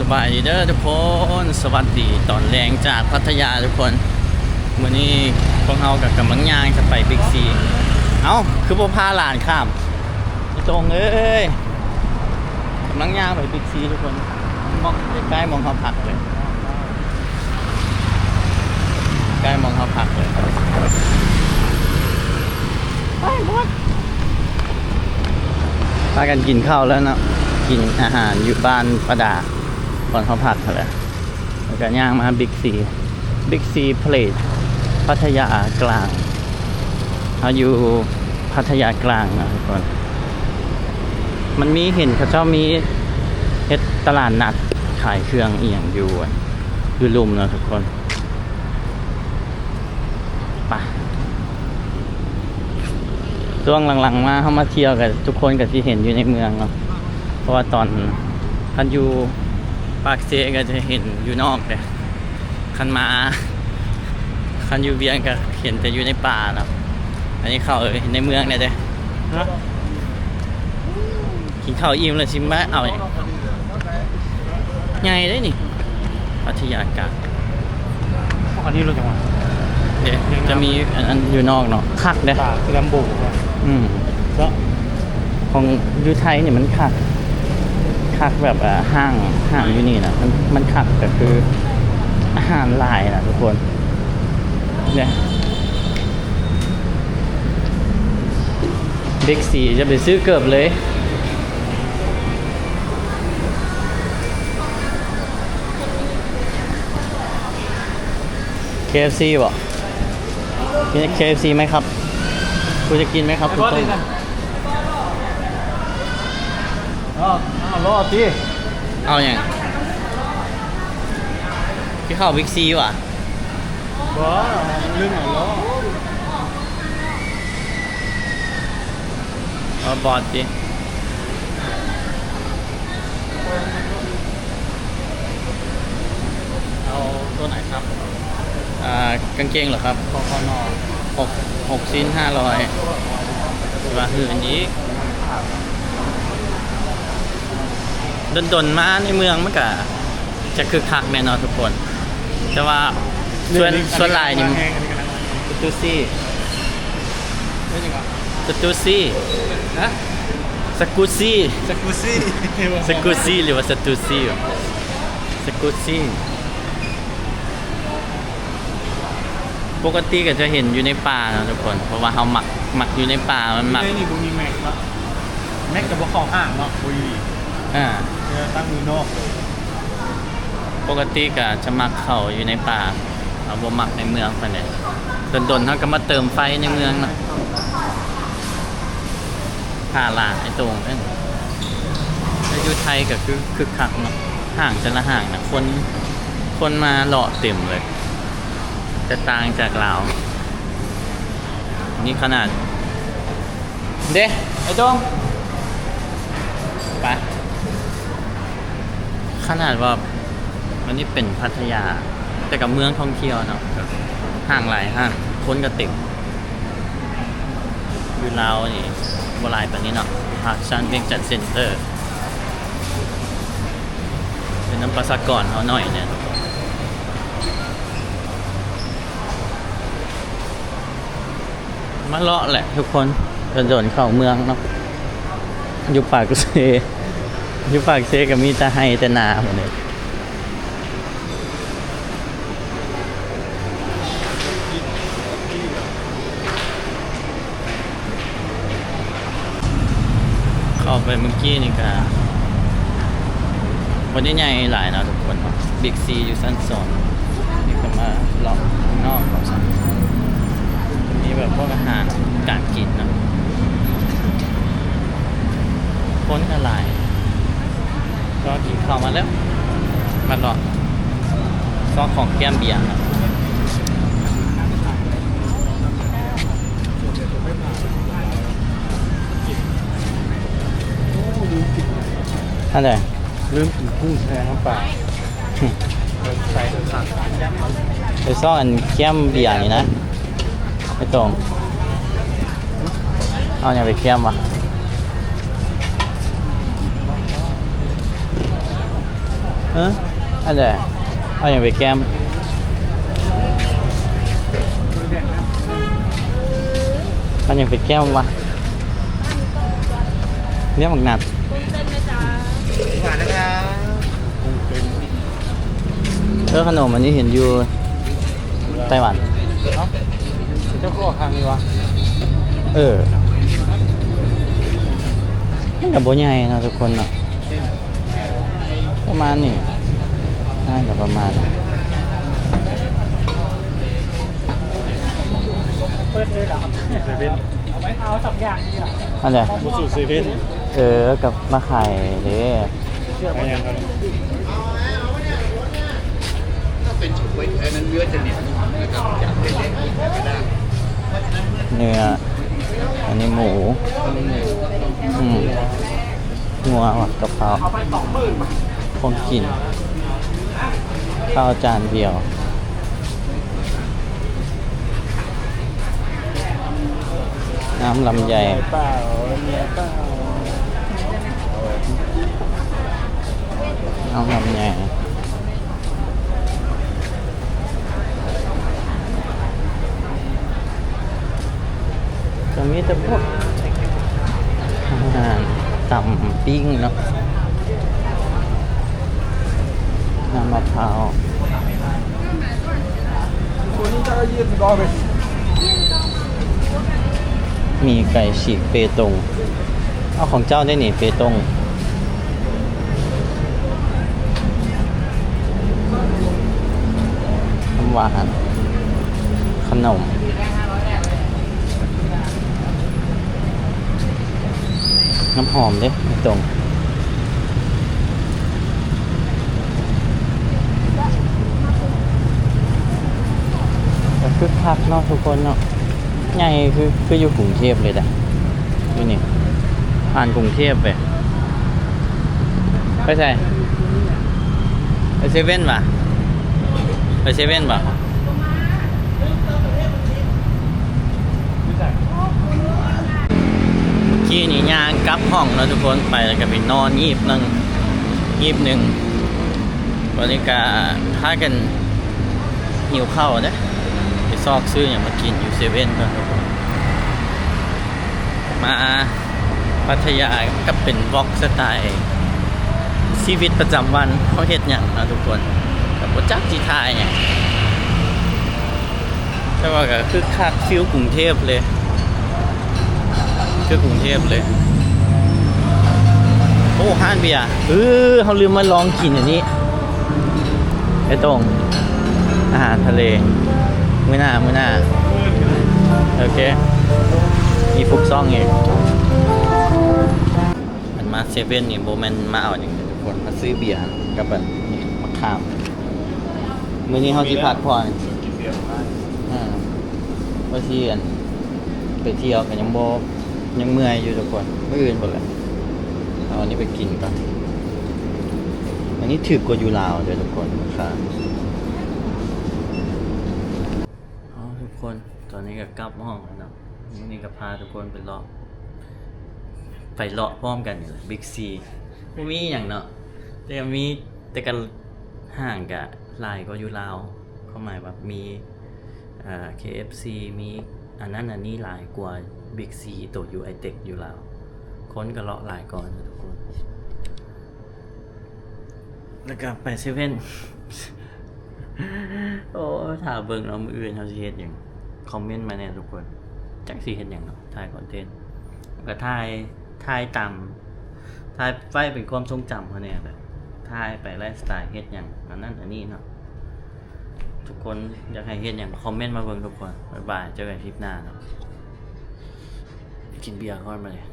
ສະບາຍດີເດີທຸກຄົນ ສະຫວັດດີຕອນແລງຈາກພັດທະຍາທຸກຄົນ. ມື້ນີ້ພວກເຮົາກໍກຳລັງຍ່າງຈະໄປບິກຊີ. ເອົ້າ ຄືບໍ່ພາຫຼານຂ້າມ? ອີ່ຕົງເອີຍ ກຳລັງຍ່າງໄປບິກຊີທຸກຄົນ. ໝ່ອງ ໃກ້ໝ່ອງເຮົາພັກເລີຍ ໃກ້ໝ່ອງເຮົາພັກເລີຍ. ໄປໝົດ ພາກັນກິນເຂົ້າແລ້ວເນາະ ກິນອາຫານຢູ່ບ້ານປະດາ ບ່ອນເຮົາພັກຫັ້ນແຫຼະ. ແລ້ວກໍຍ່າງມາບິກຊີ ບິກຊີເພລສ ພັດທະຍາກລາງ. ເຮົາຢູ່ພັດທະຍາກລາງນະທຸກຄົນ. ມັນມີ ເຫັນເຂົາເຈົ້າມີເຮັດຕະຫຼາດນັດຂາຍເຄື່ອງອີ່ຫຍັງຢູ່ ຢູ່ລຸ່ມນະທຸກຄົນ. ໄປ ຊ່ວງຫຼັງໆມາເຮົາມາທ່ຽວກໍ ທຸກຄົນກໍຊິເຫັນຢູ່ໃນເມືອງເນາະ ເພາະວ່າຕອນ ຄັນຢູ່ປາກເຊກໍຈະເຫັນຢູ່ນອກເດ້ ຄັນມາ ຄັນຢູ່ວຽງກໍເຫັນແຕ່ຢູ່ໃນປ່າເນາະ. ອັນນີ້ເຂົ້າໃນເມືອງແດ່ເດ້. ກິນເຂົ້າອີ່ມແລ້ວຊິມາເອົາຫຍັງ? ໃຫຍ່ເດ້ນີ້ ພັດທະຍາກາງ. ອັນນີ້ລົດຫຍັງວະ? ເດ້ ຈະມີອັນນັ້ນຢູ່ນອກເນາະ ຄັກເດ້ ປາຄືລຳໂບ. ອືມ ເນາະ ຂອງຢູ່ໄທນີ້ມັນຄັກ ຄັກແບບ ອ່າ ຫ້າງ ຫ້າງຢູ່ນີ້ນະ ມັນ ມັນຄັກ ກໍຄືອາຫານຫຼາຍນະທຸກຄົນ. ເດ້ ບິກຊີ ຈະໄປຊື້ເກີບເລີຍ. ເຄເອັຟຊີບໍ? ມີເຄເອັຟຊີໄໝຄັບ? ຄຸນຈະກິນໄໝຄັບ? ໄອ້ບອສ ຄຸນຕົ້ນ ນີ້ນະ ເອົາ ເອົາ ລໍຕິ ເອົາຫຍັງ? ຄືເຂົ້າບິກຊີຫວາ? ບໍ່ ລືມເອົາລໍ້ ເອົາບອດຕິ. ເອົາຕົວໄຫນຄັບ? ອ່າ ກາງເກງເຫຼືອຄັບ? ກກນ ຫົກ ຫົກຊິ້ນຫ້າຮ້ອຍ. ຊິວ່າຮືນອີກ. ດົນໆມາໃນເມືອງມັນກະຈະຄຶກຄັກແນ່ເນາະທຸກຄົນ ແຕ່ວ່າສ່ວນ ສ່ວນຫຼາຍນີ້ ສະຕູຊີ ສະຕູຊີ ຮະ? ສະກູຊີ ສະກູຊີ ສະກູຊີ ຫຼືວ່າສະຕູຊີ? ສະກູຊີ. ປົກກະຕິກໍຈະເຫັນຢູ່ໃນປ່າເນາະທຸກຄົນ ເພາະວ່າເຮົາມັກ ມັກຢູ່ໃນປ່າ ມັນມັກ. ໃນນີ້ບໍ່ມີແມັກເນາະ ແມັກກໍບໍ່ເຂົ້າຫ້າງເນາະ ບໍ່ດີ. ອ່າ ເອີ ຕັ້ງຢູ່ນອກເລີຍ. ປົກກະຕິກໍຈະມັກເຂົ້າຢູ່ໃນປ່າ ເຮົາບໍ່ມັກໃນເມືອງປານໃດ. ດົນໆເຮົາກໍມາເຕີມໄຟໃນເມືອງເນາະ. ຜາຫຼາງໄອ້ໂຕ່ງເດ້. ແຕ່ຢູ່ໄທກໍຄືຄຶກຄັກເນາະ ຫ້າງແຕ່ລະຫ້າງນະ ຄົນ ຄົນມາເລາະເຕັມເລີຍ ແຕ່ຕ່າງຈາກລາວ ນີ້ຂະໜາດ ເດ້ ໄອ້ໂຕ່ງ ໄປ. ຂະໜາດວ່າ ອັນນີ້ເປັນພັດທະຍາ ແຕ່ກໍເມືອງທ່ອງທ່ຽວເນາະ ກໍຫ້າງຫຼາຍຫ້າງ ຄົນກໍເຕັມ. ຢູ່ລາວນີ້ບໍ່ຫຼາຍປານນີ້ເນາະ ພາກຊັນວຽງຈັນເຊັນເຕີ ເປັນນຳປະຊາກອນເຮົາໜ້ອຍແດ່. ມາເລາະແຫຼະທຸກຄົນ ດົນໆເຂົ້າເມືອງເນາະ. ຢູ່ປາກເຊ ຢູ່ປາກເຊກໍມີແຕ່ໄຮ່ແຕ່ນາໝົດເລີຍ. ເຂົ້າໄປເມື່ອກີ້ນີ້ກະບໍ່ໄດ້ໃຫຍ່ຫຼາຍເນາະທຸກຄົນເນາະ ບິກຊີຢູ່ຊັ້ນສອງ. ນີ້ກໍມາເລາະຂ້າງນອກເນາະ ມີແບບພວກອາຫານການກິນເນາະ ຄົນກໍຫຼາຍ. ກໍກິນເຂົ້າມາແລ້ວ ມາເລາະຊອກຂອງແກ້ມເບຍ. ອັນໃດ? ລືມກິນກຸ້ງແຊ່ນ້ຳປາ. ໄປຊອກອັນແກ້ມເບຍນີ້ນະ ໄປຕົງ. ເອົາຫຍັງໄປແກ້ມວະ? ເອີ ອັນໃດ ເອົາຫຍັງໄປແກ້ມ? ເອົາຫຍັງໄປແກ້ມວະ? ເລື່ອງບັກນັດ ຫວານນະຄະ. ເອີ ຂະໜົມອັນນີ້ເຫັນຢູ່ໄຕ້ຫວັນ. ເຈົ້າຂອງທາງນີ້ວະ? ເອີ ມັນກໍບໍ່ໃຫຍ່ເນາະທຸກຄົນເນາະ. ປະມານນີ້ ໜ້າຈະປະມານ ເປີດເລີຍເດາະ ເຊເວັ່ນ ເອົາສອງຢ່າງນີ້ລະ ອັນໃດ ບໍ່ຊື້ເຊເວັ່ນ. ເອີ ກັບມາຂາຍເດ້ ຂາຍຫຍັງ? ເນື້ອ ອັນນີ້ໝູ ອືມ ງົວຫວາ ກະເພົາ ຂອງກິນ ເຂົ້າຈານດຽວ ນ້ຳລຳໄຍ ນ້ຳລຳໄຍ. ກໍມີແຕ່ພວກອາຫານຕຳປີ້ງເນາະ ນ້ຳມະພ້າວ ມີໄກ່ສີກເປຕົງ. ເອົາ ຂອງເຈົ້າໄດ້ນີ້ ເປຕົງ ນ້ຳຫວານ ຂະໜົມ ນ້ຳຫອມເດ້ ເປຕົງ. ກໍຄຶກຄັກເນາະທຸກຄົນເນາະ ໃຫຍ່ຄື ຄືຢູ່ກຸງເທບເລີຍເດ້ ຢູ່ນີ້ ຜ່ານກຸງເທບໄປ ໄປໃສ? ໄປເຊເວັ່ນຫວາ? ໄປເຊເວັ່ນບໍ່? ກີ້ນີ້ຍ່າງກັບຫ້ອງເນາະທຸກຄົນ ໄປແລ້ວກໍໄປນອນງີບໜຶ່ງ ງີບໜຶ່ງ ບັດນີ້ກໍພາກັນຫິວເຂົ້າເດ້ ໄປຊອກຊື້ຫຍັງມາກິນຢູ່ເຊເວັ່ນກ່ອນທຸກຄົນ. ມາພັດທະຍາກໍເປັນວລັອກສະໄຕລ໌ຊີວິດປະຈຳວັນ ເຮົາເຮັດຫຍັງເນາະທຸກຄົນ ກໍບໍ່ຈັກຊິຖ່າຍຫຍັງ. ແຕ່ວ່າກໍຄຶກຄັກ ຟີລກຸງເທບເລີຍ ຄືກຸງເທບເລີຍ. ໂອ້ ຮ້ານເບຍ ເອີ ເຮົາລືມມາລອງກິນອັນນີ້ ໄອ້ຕົງ ອາຫານທະເລ ມື້ໜ້າ ມື້ໜ້າ ໂອເຄ ອີ່ຟຸກຊອງອີກ. ອັນມາເຊເວັ່ນນີ້ບໍ່ແມ່ນມາເອົາຫຍັງເດ້ທຸກຄົນ ມາຊື້ເບຍກັບອັນນີ້ ໝາກຂາມ. ມື້ນີ້ເຮົາຊິພັກຜ່ອນ ອ່າ ວ່າຊິອັນ ໄປທ່ຽວກໍຍັງບໍ່ ຍັງເມື່ອຍຢູ່ທຸກຄົນ ມື້ອື່ນພຸ້ນແຫຼະ ເອົາອັນນີ້ໄປກິນກ່ອນ. ອັນນີ້ຖືກກວ່າຢູ່ລາວເດີ້ທຸກຄົນ ລາຄາ. ເອົາ ທຸກຄົນ ຕອນນີ້ກໍກັບຫ້ອງແລ້ວເນາະ ມື້ນີ້ກໍພາທຸກຄົນໄປເລາະ ໄປເລາະພ້ອມກັນນີ້ແຫຼະ ບິກຊີ ບໍ່ມີຫຍັງເນາະ ແຕ່ມີ ແຕ່ກໍຫ້າງກະຫຼາຍກວ່າຢູ່ລາວ ຄວາມໝາຍວ່າມີ ເອີ ເຄເອັບຊີ ມີອັນນັ້ນອັນນີ້ຫຼາຍກວ່າບິກຊີ ໂຕຢູ່ໄອເຕັກຢູ່ລາວ ຄົນກໍເລາະຫຼາຍກວ່າທຸກຄົນ. ແລ້ວກໍໄປເຊເວັ່ນ ໂອ້ ຖ້າເບິ່ງເນາະ ມື້ອື່ນເຮົາຊິເຮັດຫຍັງ ຄອມເມັນມາແດ່ທຸກຄົນ ຈັກຊິເຮັດຫຍັງເນາະ ຖ່າຍຄອນເທັນ ກໍຖ່າຍ ຖ່າຍຕາມ ຖ່າຍໄວ້ເປັນຄວາມຊົງຈຳເຮົາແດ່ ແບບຖ່າຍໄປໄລຟ໌ສະໄຕລ໌ເຮັດຫຍັງ ອັນນັ້ນອັນນີ້ເນາະ. ທຸກຄົນຢາກໃຫ້ເຮັດຫຍັງຄອມເມັນມາເບິ່ງທຸກຄົນ. ບາຍບາຍ ເຈີກັນຄລິບໜ້າເນາະ. ກິນເບຍກ່ອນບາດນີ້